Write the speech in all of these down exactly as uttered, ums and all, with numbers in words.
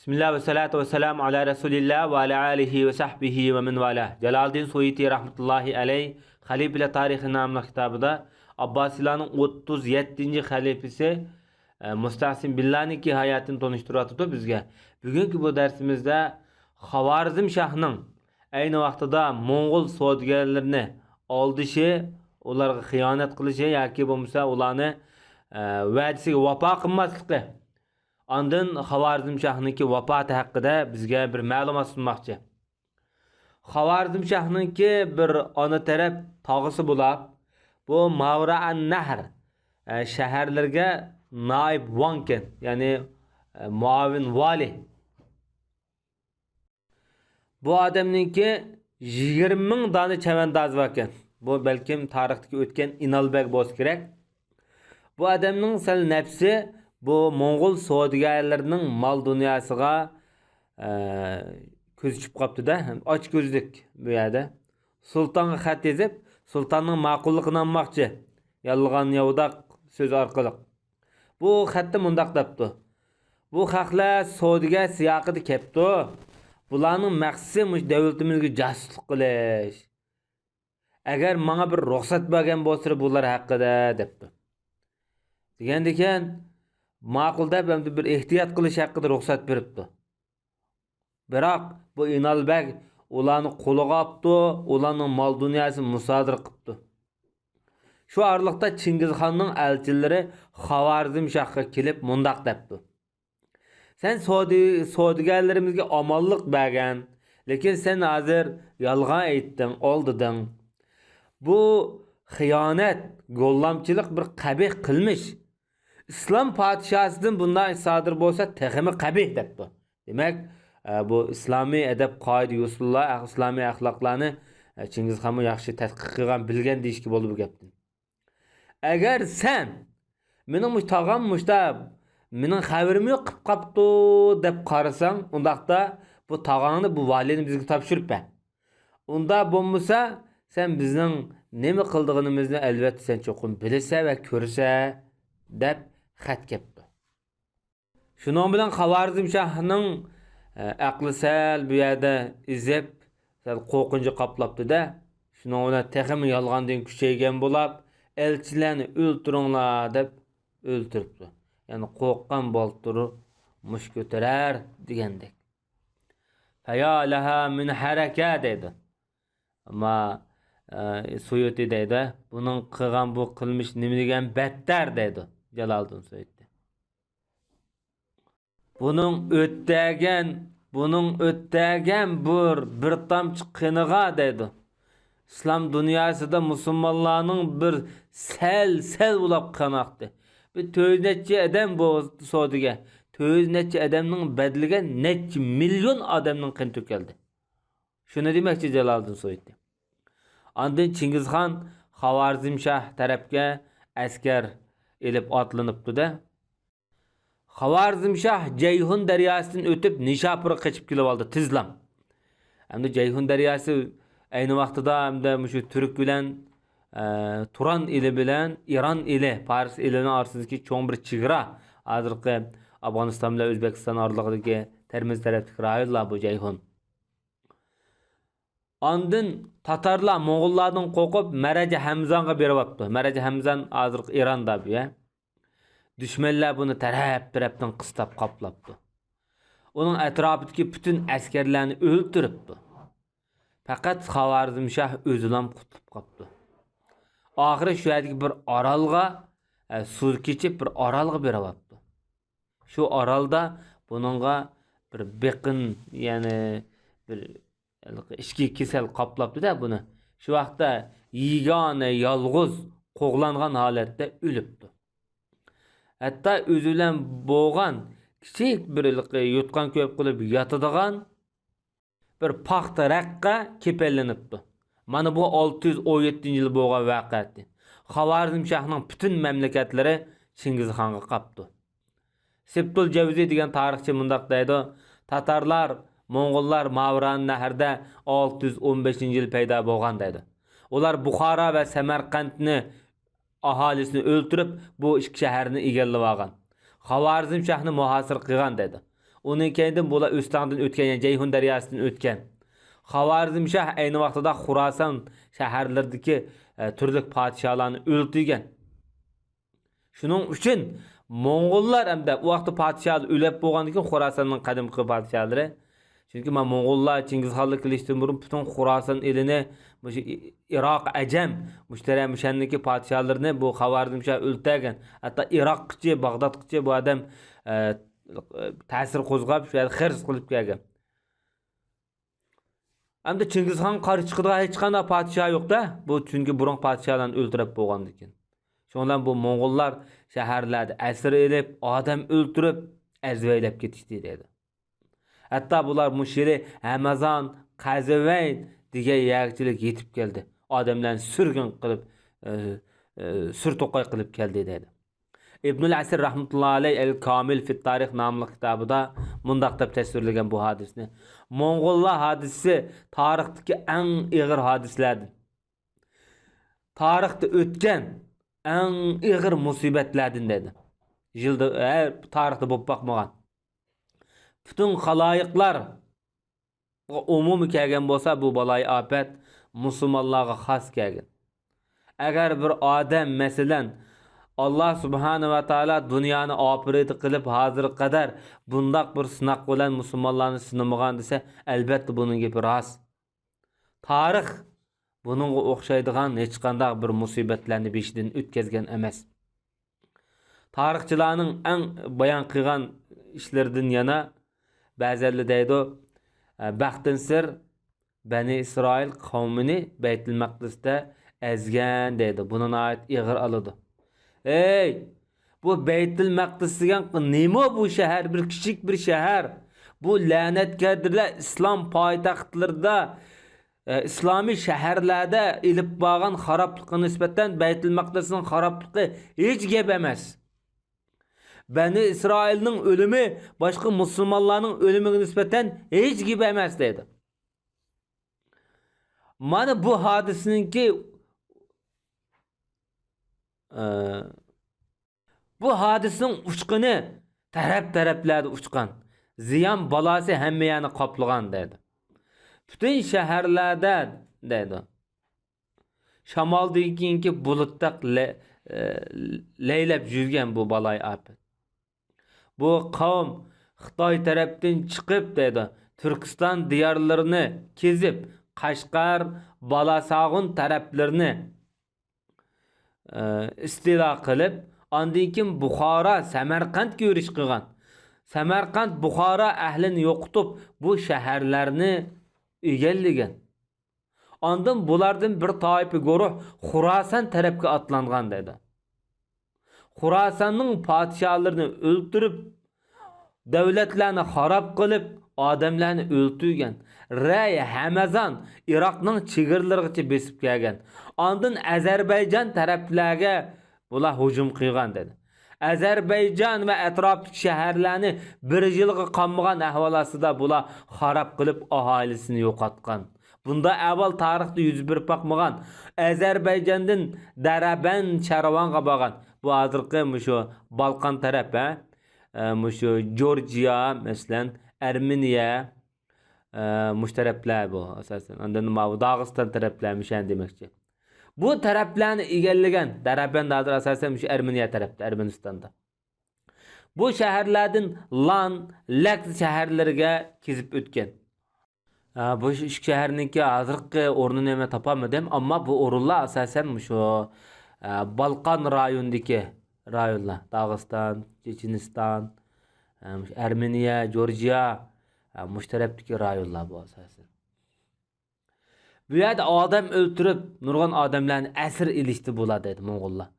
بىسمىللا ۋەسسالاتۇ ۋەسسالامۇ ئالا رەسۇلىللا ۋە ئالا ئالىھى ۋە سەھبىھى ۋە مەن ۋالا. جالالىدىن سۇيۇتى رەھمەتۇللاھى ئەلەيھ خەلىپىلەر تارىخى ناملىق كىتابىدا ئابباسىيلارنىڭ ئوتتۇز يەتتىنچى خەلىپىسى، ئە، مۇستەھسىن بىللانىڭكى ھاياتىنى تونۇشتۇرۇۋاتىدۇ بىزگە. بۈگۈنكى بۇ دەرسىمىزدە خاۋارزم شاھنىڭ ئەينى ۋاقتىدا موڭغۇل سودىگەرلىرىنى ئالدىشى، ئۇلارغا خىيانەت قىلىشى ياكى بولمىسا ئۇلارنى، ئە، ۋەدىسىگە ۋاپا قىلماسلىقى، ئاندىن خاۋارزم شاھنىڭكى ۋاپاتى ھەققىدە بىزگە بىر مەلۇمات سۇنماقچى. خاۋارزم شاھنىڭكى بىر ئانا تەرەپ تاغىسى بولاپ، بۇ ماۋرائەن نەھر، ئە، شەھەرلىرىگە نائىب ۋاڭكەن، يەنى، ئە، مۇئاۋىن ۋالىي. بۇ ئادەمنىڭكى يىگىرمە مىڭ دانە چەۋەندازى باركەن. بۇ بەلكىم تارىختىكى ئۆتكەن ئىنالبەگ بولسا كېرەك. بۇ ئادەمنىڭ سەل نەپسى بۇ موڭغۇل سودىگەرلىرىنىڭ مال-دۇنياسىغا، ئە، كۆزى چۈشۈپ قاپتۇ-دە. ئاچكۆزلۈك بۇ يەردە. سۇلتانغا خەت يېزىپ، سۇلتاننىڭ ماقۇللۇقىنى ئالماقچى. يالغان ياۋىداق سۆز ئارقىلىق. بۇ خەتتە مۇنداق دەپتۇ: «بۇ خەقلەر سودىگەر سىياقىدا كەپتۇ. بۇلارنىڭ مەقسىتى مۇشۇ دۆلىتىمىزگە جاسۇسلۇق قىلىش. ئەگەر ماڭا بىر رۇخسەت بەرگەن بولسىلا بۇلار ھەققىدە» دەپتۇ. دېگەندىكىن، ماقۇل دەپ، ئەمدى بىر ئېھتىيات قىلىش ھەققىدە رۇخسەت بېرىپتۇ. بىراق بۇ ئىنالبەگ ئۇلارنى قولىغا ئاپتۇ، ئۇلارنىڭ مال-دۇنياسىنى مۇسادىرە قىپتۇ. شۇ ئارىلىقتا چىڭگىزخاننىڭ ئەلچىلىرى خاۋارزم شاھقا كېلىپ مۇنداق دەپتۇ: «سەن سودى-، سودىگەرلىرىمىزگە ئامانلىق بەرگەن، لېكىن سەن ھازىر يالغان ئېيتتىڭ، ئالدىدىڭ. بۇ خىيانەت، گوللامچىلىق بىر قەبىھ قىلمىش. ئىسلام پادىشاھىدىن بۇنداق ئىش سادىر بولسا تېخىمۇ قەبىھ» دەپتۇ. دېمەك، ئە، بۇ ئىسلامىي ئەدەپ، قائىدە، يوسۇنلار، ئىسلامىي ئەخلاقلارنى، ئە، چىڭگىزخانمۇ ياخشى تەتقىق قىلغان، بىلگەن دېيىشكە بولىدۇ بۇ گەپتىن. «ئەگەر سەن مېنىڭ مۇشۇ تاغام مۇشتا، مېنىڭ خەۋىرىم يوق قىپ قاپتۇ دەپ قارىساڭ، ئۇنداقتا بۇ تاغاڭنى، بۇ ۋالىينى بىزگە تاپشۇرۇپ بەر. ئۇنداق بولمىسا، سەن بىزنىڭ نېمە قىلىدىغىنىمىزنى ئەلۋەتتە سەن چوقۇم بىلىسەن ۋە كۆرىسەن» دەپ خەت كەپتۇ. شۇنىڭ بىلەن خاۋارزم شاھنىڭ، ئە، ئەقلى سەل بۇ يەردە ئېزىپ، سەل قورقۇنچى قاپلاپتۇ-دە. شۇنىڭ بىلەن تېخىمۇ يالغاندىن كۈچەيگەن بولاپ، «ئەلچىلەرنى ئۆلتۈرۈڭلار» دەپ ئۆلتۈرۈپتۇ. يەنى «قورققان بالتۇر مۇش كۆتۈرەر» دېگەندەك. «فيا لها من حركة» دەيدۇ. ئەمما، ئە، سۇيۇتى دەيدۇ، «بۇنىڭ قىلغان بۇ قىلمىشى نېمە دېگەن بەتتەر» دەيدۇ جالالىدىن سۇيۇتى. «بۇنىڭ ئۆتتەگەن، بۇنىڭ ئۆتتەگەن بىر، بىر تامچە قېنىغا» دەيدۇ. «ئىسلام دۇنياسىدا مۇسۇلمانلارنىڭ بىر سەل، سەل بولاپ قان ئاقتى. بىر تۆت نەچچە ئادەم بۇ سودىگە، تۆت نەچچە ئادەمنىڭ بەدىلىگە نەچچە مىليون ئادەمنىڭ قېنى تۆكۈلدى.» شۇنى دېمەكچى جالالىدىن سۇيۇتى. ئاندىن چىڭگىزخان خاۋارزم شاھ تەرەپكە ئەسكەر ئېلىپ ئاتلىنىپتۇ-دە. خاۋارزم شاھ جەيھۇن دەرياسىدىن ئۆتۈپ، نىشاپۇرغا قېچىپ كېلىۋالدى تېزلا. ئەمدى جەيھۇن دەرياسى ئەينى ۋاقتىدا ئەمدى مۇشۇ تۈرك بىلەن، ئە، تۇران ئېلى بىلەن ئىران ئېلى، پارس ئېلىنىڭ ئارىسىدىكى چوڭ بىر چېگرا. ھازىرقى ئافغانىستان بىلەن ئۆزبېكىستان ئارىلىقىدىكى تەرمىز تەرەپتىكى رايونلار بۇ جەيھۇن. ئاندىن تاتارلار موڭغۇللاردىن قورقۇپ، مەرەجە ھەمزانغا بېرىۋاپتۇ. مەرەجە ھەمزان ھازىرقى ئىراندا بۇ يەر. دۈشمەنلەر بۇنى تەرەپ-تەرەپتىن قىستاپ قاپلاپتۇ. ئۇنىڭ ئەتراپىدىكى پۈتۈن ئەسكەرلەرنى ئۆلتۈرۈپتۇ. پەقەت خاۋارزم شاھ ئۆزىلام قۇتۇلۇپ قاپتۇ. ئاخىرى شۇ يەردىكى بىر ئارالغا، ئە، سۇ كېچىپ، بىر ئارالغا بېرىۋاپتۇ. شۇ ئارالدا بۇنىڭغا بىر بېقىن، يەنى بىر ئىچكى كېسەل قاپلاپتۇ-دە بۇنى. شۇ ۋاقىتتا يېگانە يالغۇز قوغلانغان ھالەتتە ئۆلۈپتۇ. ھەتتا ئۆزى بىلەن بولغان كىچىك بىر يوتقان كۆپ قىلىپ ياتىدىغان بىر پاختا رەققە كېپەنلىنىپتۇ. مانا بۇ ئالتە يۈز ئون يەتتىنچى يىلى بولغان ۋەقە ئىدى. خاۋارزم شاھنىڭ پۈتۈن مەملىكەتلىرى چىڭگىزخانغا قاپتۇ. سىبتۇل جەۋزى دېگەن تارىخچى مۇنداق دەيدۇ: «تاتارلار، موڭغۇللار ماۋرانەھرىدە ئالتە يۈز ئون بەشىنچى يىلى پەيدا بولغان» دەيدۇ. «ئۇلار بۇخارا ۋە سەمەرقەنتنى ئاھالىسىنى ئۆلتۈرۈپ، بۇ ئىككى شەھەرنى ئىگىلىۋالغان. خاۋارزم شاھنى مۇھاسىرە قىلغان» دەيدۇ. ئۇنىڭ كەينىدىن بۇلار ئۆستەڭدىن ئۆتكەن، يەنى جەيھۇن دەرياسىدىن ئۆتكەن. خاۋارزمشاھ ئەينى ۋاقتىدا خۇراسان شەھەرلىرىدىكى، ئە، تۈرلۈك پادىشاھلارنى ئۆلتۈرگەن. شۇنىڭ ئۈچۈن موڭغۇللار ھەمدە ئۇ ۋاقىتتا پادىشاھلار ئۆلۈپ بولغاندىن كېيىن خۇراساننىڭ قەدىمكى پادىشاھلىرى. چۈنكى مانا موڭغۇللار چىڭگىزخانلار كېلىشتىن بۇرۇن پۈتۈن خۇراسان ئېلىنى، مۇشۇ ئىراق، ئەجەم، مۇشۇ تەرەپ، مۇشۇ يەردىكى پادىشاھلىرىنى بۇ خاۋارزمشاھ ئۆلتۈرگەن. ھەتتا ئىراققىچە، باغدادقىچە بۇ ئادەم، ئە، تەسىر قوزغاپ، شۇ يەردە خىرىس قىلىپ كەلگەن. ئەمدى چىڭگىزخانغا قارشى چىقىدىغان ھېچقانداق پادىشاھ يوق-دە. بۇ چۈنكى بۇرۇنقى پادىشاھلارنى ئۆلتۈرۈپ بولغاندىكىن. شۇنىڭ بىلەن بۇ موڭغۇللار شەھەرلەردە ئەسىر ئېلىپ، ئادەم ئۆلتۈرۈپ، ئەزۋەيلەپ كېتىشتى دەيدۇ. ھەتتا بۇلار مۇشۇ يىلى ھەمەزان، قەزىۋەين دېگەن يەرگىچىلىك يېتىپ كەلدى. ئادەملەرنى سۈرگۈن قىلىپ، ئە، ئە، سۈر توقاي قىلىپ كەلدى دەيدۇ. ئىبنۇل ئەسىر رەھمەتۇللا ئەلەي ئەل كامىل فىت تارىخ ناملىق كىتابىدا مۇنداق دەپ تەسۋىرلىگەن بۇ ھادىسىنى: موڭغۇللار ھادىسىسى تارىختىكى ئەڭ ئېغىر ھادىسىلەردىن، تارىختا ئۆتكەن ئەڭ ئېغىر مۇسىبەتلەردىن دەيدۇ. يىلدا، ھە، تارىختا بولۇپ باقمىغان. پۈتۈن خالايىقلار ئومۇمىي كەلگەن بولسا، بۇ بالايىئ ئاپەت مۇسۇلمانلارغا خاس كەلگەن. ئەگەر بىر ئادەم، مەسىلەن، ئاللا سۇبھانە ۋە تائالا دۇنيانى ئاپىرىدە قىلىپ، ھازىرغا قەدەر بۇنداق بىر سىناق بىلەن مۇسۇلمانلارنى سىنىمىغان دېسە، ئەلبەتتە بۇنىڭ گېپى راست. تارىخ بۇنىڭغا ئوخشايدىغان ھېچقانداق بىر مۇسىبەتلەرنى بېشىدىن ئۆتكەزگەن ئەمەس. تارىخچىلارنىڭ ئەڭ بايان قىلغان ئىشلىرىدىن يەنە بەزەنلەر دەيدۇ، بەختىنسىر بەنى ئىسرائىل قەۋمىنى بەيتۇل مەقدىستە ئەزگەن دەيدۇ. بۇنى ناھايىتى ئېغىر ئالىدۇ. ئەي، بۇ بەيتۇل مەقدىس دېگەن نېمە بۇ شەھەر؟ بىر كىچىك بىر شەھەر. بۇ لەنەتكەردىلەر ئىسلام پايتەختلىرىدا، ئە، ئىسلامىي شەھەرلەردە ئېلىپ بارغان خارابلىققا نىسبەتەن بەيتۇل مەقدىسنىڭ خارابلىقى ھېچ گەپ ئەمەس. بەنى ئىسرائىلنىڭ ئۆلۈمى باشقا مۇسۇلمانلارنىڭ ئۆلۈمىگە نىسبەتەن ھېچ گەپ ئەمەس دەيدۇ. مانا بۇ ھادىسىنىڭكى، ئە، بۇ ھادىسىنىڭ ئۇچقۇنى تەرەپ-تەرەپلەردە ئۇچقان. زىيان بالاسى ھەممە يەرنى قاپلىغان دەيدۇ. پۈتۈن شەھەرلەردە دەيدۇ. شامالدىن كېيىنكى بۇلۇتتەك لە-، ئە، لەيلەپ يۈرگەن بۇ بالايىئاپەت. بۇ قەۋم خىتاي تەرەپتىن چىقىپ دەيدۇ، تۈركىستان دىيارلىرىنى كېزىپ، قەشقەر، بالاساغۇن تەرەپلىرىنى ئىستىلا قىلىپ، ئاندىن كېيىن بۇخارا، سەمەرقەنتكە يۈرۈش قىلغان. سەمەرقەنت، بۇخارا ئەھلىنى يوقىتىپ، بۇ شەھەرلەرنى ئىگىلىگەن. ئاندىن بۇلاردىن بىر تائىپە گۇرۇھ خۇراسان تەرەپكە ئاتلانغان دەيدۇ. خۇراساننىڭ پادىشاھلىرىنى ئۆلتۈرۈپ، دۆلەتلەرنى خاراب قىلىپ، ئادەملەرنى ئۆلتۈرگەن. رەي، ھەمەزان ئىراقنىڭ چېگرىلىرىغىچە بېسىپ كەلگەن. ئاندىن ئەزەربەيجان تەرەپلەرگە بۇلار ھۇجۇم قىلغان دەيدۇ. ئەزەربەيجان ۋە ئەتراپتىكى شەھەرلەرنى بىر يىلغا قالمىغان ئەھۋال ئاستىدا بۇلار خاراب قىلىپ، ئاھالىسىنى يوقاتقان. بۇنداق ئەھۋال تارىختا يۈز بېرىپ باقمىغان. ئەزەربەيجاندىن دەرەبەند، شەرۋانغا بارغان. بۇ ھازىرقى مۇشۇ بالقان تەرەپ، ھە؟ ئە، مۇشۇ جورجىيا، مەسىلەن، ئەرمېنىيە، ئە، مۇشۇ تەرەپلەر بۇ ئاساسەن. ئاندىن ماۋۇ داغىستان تەرەپلەر مۇشۇ يەرنى دېمەكچى. بۇ تەرەپلەرنى ئىگىلىگەن، دەرەبەند ھازىر ئاساسەن مۇشۇ ئەرمېنىيە تەرەپتە، ئەرمىنىستاندا. بۇ شەھەرلەردىن لان، لەك شەھەرلىرىگە كېزىپ ئۆتكەن. ئە، بۇ ئۈچ شەھەرنىڭكى ھازىرقى ئورنىنى مەن تاپالمىدىم، ئەمما بۇ ئورۇنلار ئاساسەن مۇشۇ، ئە، بالقان رايونىدىكى رايونلار، داغىستان، چېچېنىستان، ئە، مۇشۇ ئەرمېنىيە، جورجىيا، ئە، مۇشۇ تەرەپتىكى رايونلار بۇ ئاساسەن. بۇ يەردە ئادەم ئۆلتۈرۈپ، نۇرغۇن ئادەملەرنى ئەسىر ئېلىشتى بۇلار دەيدۇ موڭغۇللار.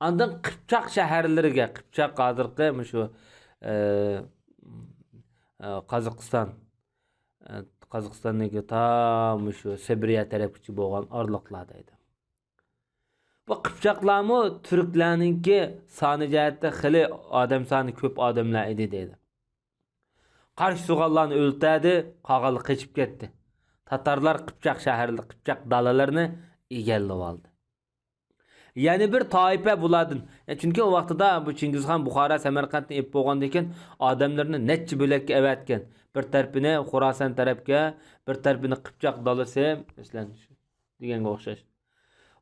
ئاندىن قىپچاق شەھەرلىرىگە، قىپچاق ھازىرقى مۇشۇ، ئە، ئە، قازاقىستان، ئە، قازاقىستاندىكى تا مۇشۇ سىبىرىيە تەرەپكىچە بولغان ئارىلىقلار دەيدۇ. بۇ قىپچاقلارمۇ تۈركلەرنىڭكى سانى جەھەتتە خېلى ئادەم سانى كۆپ ئادەملەر ئىدى دەيدۇ. قارشى تۇرغانلارنى ئۆلتۈردى، قالغانلار قېچىپ كەتتى. تاتارلار قىپچاق شەھەرلىرى، قىپچاق دالىلىرىنى ئىگىلىۋالدى. يەنە بىر تائىپە بۇلاردىن. يە، چۈنكى ئۇ ۋاقتىدا بۇ چىڭگىزخان بۇخارا، سەمەرقەنتنى ئېلىپ بولغاندىن كېيىن، ئادەملىرىنى نەچچە بۆلەككە ئەۋەتكەن. بىر تەرىپىنى خوراسان تەرەپكە، بىر تەرىپىنى قىپچاق دالىسى، مەسىلەن، دېگەنگە ئوخشاش.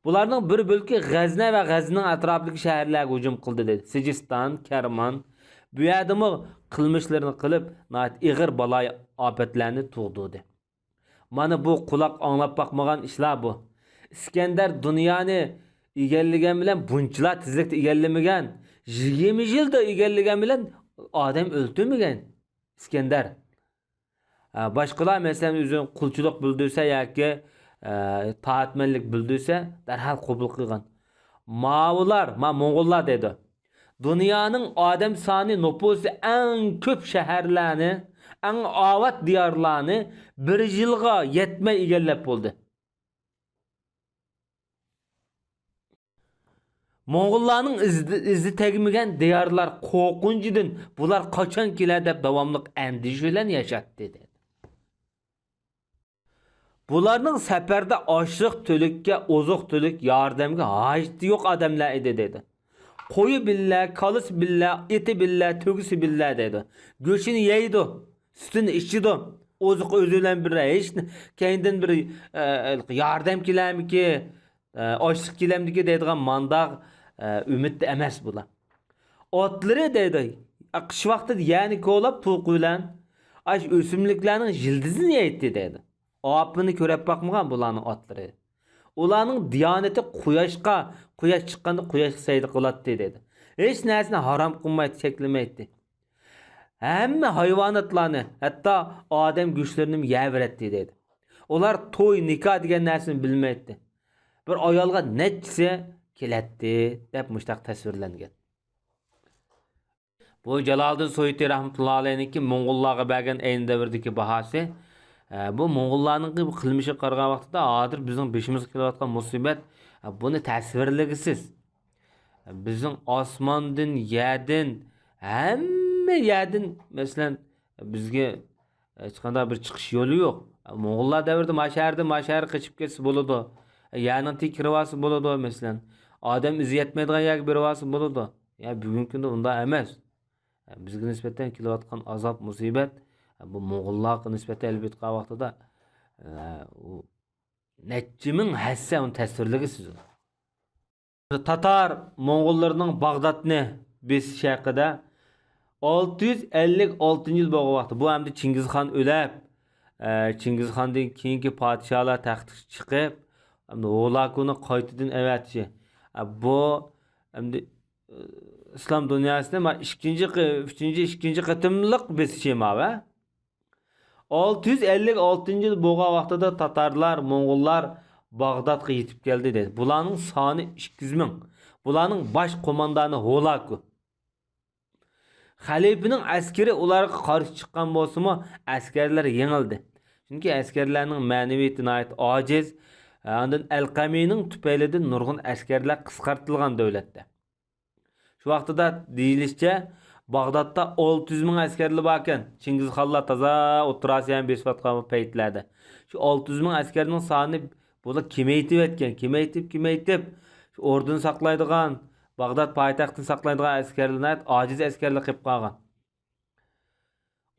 بۇلارنىڭ بىر بۆلىكى غەزنە ۋە غەزنىنىڭ ئەتراپىدىكى شەھەرلەرگە ھۇجۇم قىلدى، دېدى. سىجىستان، كەرمان. بۇ يەردىمۇ قىلمىشلىرىنى قىلىپ، ناھايىتى ئېغىر بالايىئاپەتلەرنى تۇغدۇردى. مانا بۇ قۇلاق ئاڭلاپ باقمىغان ئىشلار بۇ. ئىسكەندەر دۇنيانى ئىگىلىگەن بىلەن بۇنچىلا تېزلىكتە ئىگىلىمىگەن. يىگىرمە يىلدا ئىگىلىگەن بىلەن ئادەم ئۆلتۈرمىگەن ئىسكەندەر. ئە، باشقىلار، مەسىلەن، ئۆزىنى قۇلچىلىق بىلدۈرسە ياكى، ئە، تائەتمەنلىك بىلدۈرسە، دەرھال قوبۇل قىلغان. ماۋۇلار، ما موڭغۇللار دەيدۇ. دۇنيانىڭ ئادەم سانى، نوپۇسى ئەڭ كۆپ شەھەرلەرنى، ئەڭ ئاۋات دىيارلارنى بىر يىلغا يەتمەي ئىگىلەپ بولدى. موڭغۇللارنىڭ ئىزى، ئىزى تەگمىگەن دىيارلار قورقۇنچىدىن، بۇلار قاچان كېلەر دەپ داۋاملىق ئەندىشە بىلەن ياشاتتى، دېدى. بۇلارنىڭ سەپەردە ئاشلىق-تۈلۈككە، ئوزۇق-تۈلۈك ياردەمگە ھاجىتى يوق ئادەملەر ئىدى، دېدى. قويى بىللە، كالىسى بىللە، ئېتى بىللە، تۆگىسى بىللە، دەيدۇ. گۆشىنى يەيدۇ، سۈتىنى ئىچىدۇ. ئوزۇق ئۆزى بىلەن بىر ھېچ كەينىدىن بىر، ئە، ياردەم كېلەرمىكى، ئە، ئاشلىق كېلەمدىكى دەيدىغان مانداق، ئە، ئۈمىدتە ئەمەس بۇلار. ئاتلىرى دەيدۇ، قىش ۋاقتىدا يەرنى كولاپ توقى بىلەن ئاش ئۆسۈملۈكلەرنىڭ يىلدىزىنى يەيتتى دەيدۇ. ئاپىنى كۆرەپ باقمىغان بۇلارنىڭ ئاتلىرى. ئۇلارنىڭ دىيانىتى قۇياشقا، قۇياش چىققاندا قۇياشقا سەجدە قىلاتتى دەيدۇ. ھېچ نەرسىنى ھارام قىلمايتتى، چەكلىمەيتتى. ھەممە ھايۋاناتلارنى، ھەتتا ئادەم گۆشلىرىنىمۇ يەۋېرەتتى دەيدۇ. ئۇلار توي، نىكاھ دېگەن نەرسىنى بىلمەيتتى. بىر ئايالغا نەچچىسى كېلەتتى دەپ مۇشۇنداق تەسۋىرلەنگەن. بۇ جالالىدىن سۇيۇتى رەھمەتۇللا ئەلەيھنىڭكى موڭغۇللارغا بەرگەن ئەينى دەۋردىكى باھاسى. ئە، بۇ موڭغۇللارنىڭكى بۇ قىلمىشىغا قارىغان ۋاقتىدا ھازىر بىزنىڭ بېشىمىزغا كېلىۋاتقان مۇسىبەت، ئە، بۇنى تەسۋىرلىگۈسىز. بىزنىڭ ئاسماندىن، يەردىن، ھەممە يەردىن، مەسىلەن، بىزگە ھېچقانداق بىر چىقىش يولى يوق. موڭغۇللار دەۋرىدە ما شەھەردىن ما شەھەرگە قېچىپ كەتسە بولىدۇ. يەرنىڭ تېگىگە كىرىۋالسا بولىدۇ، مەسىلەن. ئادەم ئىزى يەتمەيدىغان يەرگە بېرىۋالسا بولىدۇ. يا بۈگۈنكى كۈندە ئۇنداق ئەمەس. بىزگە نىسبەتەن كېلىۋاتقان ئازاب، مۇسىبەت، بۇ موڭغۇللارغا نىسبەتەن ئېلىپ ئېيتقان ۋاقتىدا، ئە، ئۇ نەچچە مىڭ ھەسسە ئۇنى تەسۋىرلىگۈسىز. تاتار موڭغۇللىرىنىڭ باغدادنى بېسىشى ھەققىدە. ئالتە يۈز ئەللىك ئالتىنچى يىل بولغان ۋاقتى، بۇ ئەمدى چىڭگىزخان ئۆلۈپ، ئە، چىڭگىزخاندىن كېيىنكى پادىشاھلار تەختكە چىقىپ، ئەمدى ھولاكۇنى قايتىدىن ئەۋەتىشى. ئە، بۇ ئەمدى، ئە، ئىسلام دۇنياسىنى ما ئىككىنچى قې-، ئۈچىنچى، ئىككىنچى قېتىملىق بېسىشى ماۋۇ. ئالتە يۈز ئەللىك ئالتىنچى يىل بولغان ۋاقتىدا تاتارلار، موڭغۇللار باغدادقا يېتىپ كەلدى دەيدۇ. بۇلارنىڭ سانى ئىككى يۈز مىڭ. بۇلارنىڭ باش قوماندانى ھولاكۇ. خەلىپىنىڭ ئەسكىرى ئۇلارغا قارشى چىققان بولسىمۇ، ئەسكەرلەر يېڭىلدى. چۈنكى ئەسكەرلەرنىڭ مەنىۋىيىتى ناھايىتى ئاجىز. ئاندىن ئەلقەمىنىڭ تۈپەيلىدىن نۇرغۇن ئەسكەرلەر قىسقارتىلغان دۆلەتتە. شۇ ۋاقتىدا دېيىلىشىچە، باغدادتا ئالتە يۈز مىڭ ئەسكەرلەر باركەن. چىڭگىزخانلار تازا ئوتتۇرا ئاسىيانى بېسىۋاتقان پەيتلەردە. شۇ ئالتە يۈز مىڭ ئەسكەرنىڭ سانى بۇلار كېمەيتىۋەتكەن. كېمەيتىپ، كېمەيتىپ، شۇ ئوردىنى ساقلايدىغان، باغداد پايتەختىنى ساقلايدىغان ئەسكەرلەر ناھايىتى ئاجىز ئەسكەرلەر قېلىپ قالغان.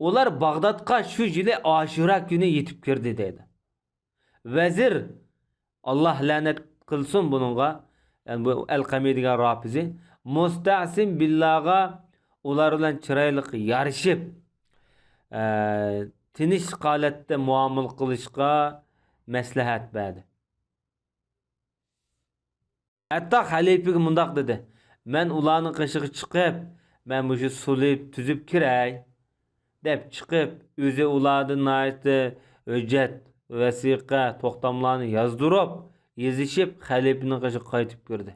ئۇلار باغدادقا شۇ يىلى ئاشۇرا كۈنى يېتىپ كىردى دەيدۇ. ۋەزىر، ئاللاھ لەنەت قىلسۇن بۇنىڭغا، يەنى بۇ ئەلقەمى دېگەن رافىزى، مۇستەسىم بىللاغا ئۇلار بىلەن چىرايلىق يارىشىپ، ئە، تىنچ ھالەتتە مۇئامىلە قىلىشقا مەسلىھەت بەردى. ھەتتا خەلىپىگە مۇنداق دېدى، مەن ئۇلارنىڭ قېشىغا چىقىپ، مەن مۇشۇ سۇلۇب تۈزۈپ كىرەي، دەپ چىقىپ، ئۆزى ئۇلاردىن ناھايىتى ھۆججەت، ۋەسىقە، توختاملارنى يازدۇرۇپ، يېزىشىپ، خەلىپىنىڭ قېشىغا قايتىپ كىردى.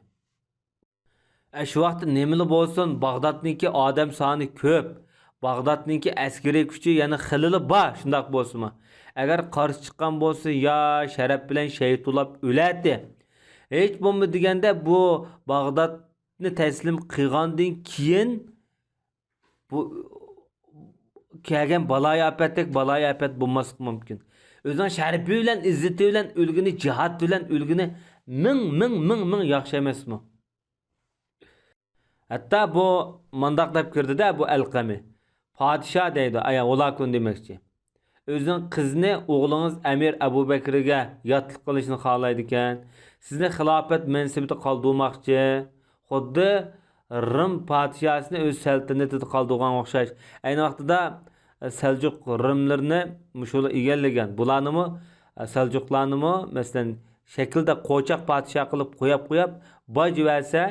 ئە، شۇ ۋاقىتتا نېمىلا بولسۇن، باغدادنىڭكى ئادەم سانى كۆپ، باغدادنىڭكى ئەسكىرىي كۈچى يەنە خېلىلا بار، شۇنداق بولسىمۇ. ئەگەر قارشى چىققان بولسا، يا شەرەپ بىلەن شېھىت بولاپ ئۆلەتتى. ھېچ بولمىدى دېگەندە، بۇ باغدادنى تەسلىم قىلغاندىن كېيىن، بۇ كەلگەن بالايىئاپەتتەك بالايىئاپەت بولماسلىقى مۇمكىن. ئۆزىنىڭ شەرىپى بىلەن، ئىززىتى بىلەن ئۆلگىنى، جىھاد بىلەن ئۆلگىنى مىڭ، مىڭ، مىڭ، مىڭ ياخشى ئەمەسمۇ؟ ھەتتا بۇ مانداق دەپ كىردى-دە، بۇ ئەلقەمى. پادىشاھ دەيدۇ، ئايا، ھولاكۇن دېمەكچى. ئۆزىنىڭ قىزىنى ئوغلىڭىز ئەمىر ئەبۇ بەكرىگە ياتلىق قىلىشنى خالايدىكەن. سىزنى خىلاپەت مەنسىپىدە قالدۇرماقچى. خۇددى رىم پادىشاھىسىنى ئۆز سەلتەنىتىدە قالدۇرغانغا ئوخشاش. ئەينى ۋاقتىدا، ئە، سەلجۇق رىملىرىنى مۇشۇلار ئىگىلىگەن. بۇلارنىمۇ، ئە، سەلجۇقلارنىمۇ، مەسىلەن، شەكىلدە قوچاق پادىشاھ قىلىپ قوياپ-قوياپ، باج بەرسە،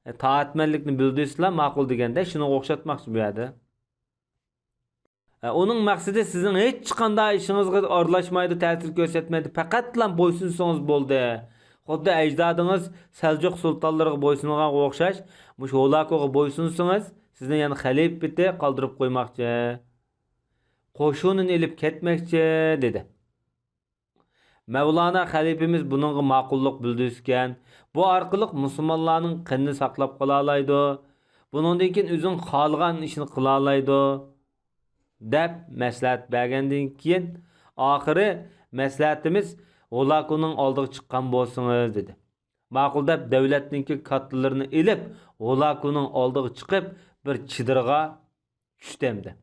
ئە، تائەتمەنلىكنى بىلدۈرسىلا ماقۇل دېگەندە، شۇنىڭغا ئوخشاتماقچى بۇ يەردە. ئە، ئۇنىڭ مەقسىتى سىزنىڭ ھېچقانداق ئىشىڭىزغا ئارىلاشمايدۇ، تەسىر كۆرسەتمەيدۇ، پەقەتلا بويسۇنسىڭىز بولدى. خۇددى ئەجدادىڭىز سەلجۇق سۇلتانلىرىغا بويسۇنغانغا ئوخشاش، مۇشۇ ھولاكۇغا بويسۇنسىڭىز، سىزنى يەنە خەلىپىتى قالدۇرۇپ قويماقچى. قوشۇنىنى ئېلىپ كەتمەكچى، دېدى. مەۋلانا خەلىپىمىز بۇنىڭغا ماقۇللۇق بىلدۈرسىكەن، بۇ ئارقىلىق مۇسۇلمانلارنىڭ قېنىنى ساقلاپ قالالايدۇ، بۇنىڭدىن كېيىن ئۆزىنىڭ خالىغان ئىشىنى قىلالايدۇ، دەپ مەسلىھەت بەرگەندىن كېيىن، ئاخىرى مەسلىھەتىمىز ھولاكۇنىڭ ئالدىغا چىققان بولسىڭىز، دېدى. ماقۇل دەپ دەۋلەتنىڭكى كاتتىلىرىنى ئېلىپ، ھولاكۇنىڭ ئالدىغا چىقىپ، بىر چېدىرغا چۈشتى ئەمدى.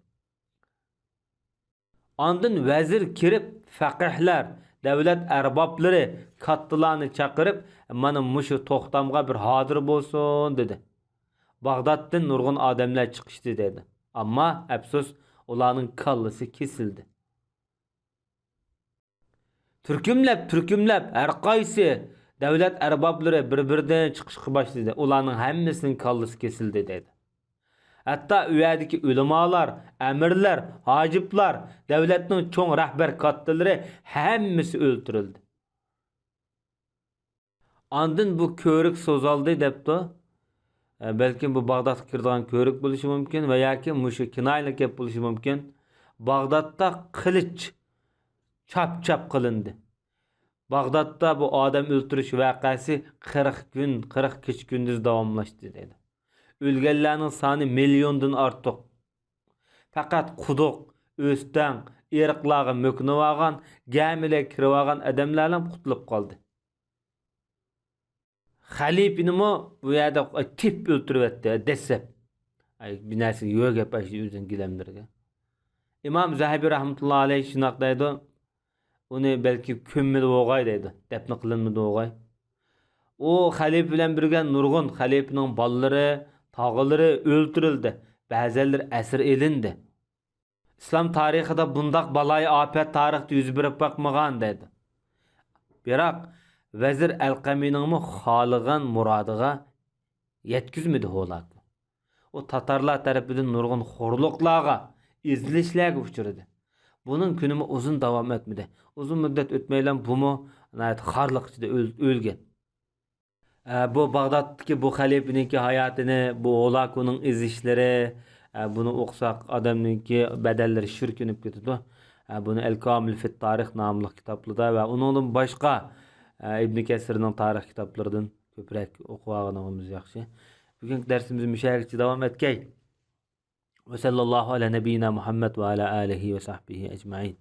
ئاندىن ۋەزىر كىرىپ، فەقىھلەر، دەۋلەت ئەربابلىرى، كاتتىلارنى چاقىرىپ، مانا مۇشۇ توختامغا بىر ھازىر بولسۇن، دېدى. باغدادتىن نۇرغۇن ئادەملەر چىقىشتى، دېدى. ئەمما، ئەپسۇس، ئۇلارنىڭ كاللىسى كېسىلدى. تۈركۈملەپ، تۈركۈملەپ، ھەر قايسى دەۋلەت ئەربابلىرى بىر-بىرىدىن چىقىشقا باشلىدى. ئۇلارنىڭ ھەممىسىنىڭ كاللىسى كېسىلدى، دېدى. ھەتتا ئۇ يەردىكى ئۆلىمالار، ئەمىرلەر، ھاجىپلار، دەۋلەتنىڭ چوڭ رەھبەر كاتتىلىرى ھەممىسى ئۆلتۈرۈلدى. ئاندىن بۇ كۆۋرۈك سوزالدى دەپتۇ. ئە، بەلكىم بۇ باغدادقا كىرىدىغان كۆۋرۈك بولۇشى مۇمكىن ۋە ياكى مۇشۇ كىنايىلىك گەپ بولۇشى مۇمكىن. باغدادتا قىلىچ چاپ-چاپ قىلىندى. باغدادتا بۇ ئادەم ئۆلتۈرۈش ۋەقەسى قىرىق كۈن، قىرىق كېچە-كۈندۈز داۋاملاشتى، دەيدۇ. ئۆلگەنلەرنىڭ سانى مىليوندىن ئارتۇق. پەقەت قۇدۇق، ئۆستەڭ، ئېرىقلارغا مۆكۈنۈۋالغان، گەمىلەرگە كىرىۋالغان ئادەملەرلا قۇتۇلۇپ قالدى. خەلىپىنىمۇ بۇ يەردە تېپىپ ئۆلتۈرۈۋەتتى، دەسسەپ. ئاي، بىر نەرسىگە يوق گەپ، ئاشۇ ئۆزىنىڭ گىلەملىرىگە. ئىمام زەھەبى رەھمەتۇللا ئەلەيھ شۇنداق دەيدۇ، ئۇنى بەلكى كۆممىدى بوغاي دەيدۇ، دەپنە قىلىنمىدى بوغاي. ئۇ خەلىپە بىلەن بىرگە نۇرغۇن خەلىپىنىڭ بالىلىرى، تاغىلىرى ئۆلتۈرۈلدى، بەزەنلىرى ئەسىر ئېلىندى. ئىسلام تارىخىدا بۇنداق بالايىئاپەت تارىختا يۈز بېرىپ باقمىغان، دەيدۇ. بىراق، ۋەزىر ئەلقەمىنىڭمۇ خالىغان مۇرادىغا يەتكۈزمىدى ھولاكۇ. ئۇ تاتارلار تەرىپىدىن نۇرغۇن خورلۇقلارغا، ئېزىلىشلەرگە ئۇچرىدى. بۇنىڭ كۈنىمۇ ئۇزۇن داۋام ئەتمىدى. ئۇزۇن مۇددەت ئۆتمەيلا بۇمۇ ناھايىتى خارلىق ئىچىدە ئۆل-، ئۆلگەن. ئە، بۇ باغدادتىكى بۇ خەلىپىنىڭكى ھاياتىنى، بۇ ھولاكۇنىڭ ئېزىشلىرى، ئە، بۇنى ئوقۇساق ئادەمنىڭكى بەدەنلىرى شۈركۈنۈپ كېتىدۇ. ئە، بۇنى ئەل كامىل فىت تارىخ ناملىق كىتابلىرىدا ۋە ئۇنىڭدىن باشقا، ئە، ئىبن كەسىرنىڭ تارىخ كىتابلىرىدىن كۆپرەك ئوقۇۋالغىنىمىز ياخشى. بۈگۈنكى دەرسىمىزنى مۇشۇ يەرگىچە داۋام ئەتكەي. ۋە سەللەللاھۇ ئەلا نەبىييىنا مۇھەممەد ۋە ئەلا ئالىھى ۋە سەھبىھى ئەجمەئىن.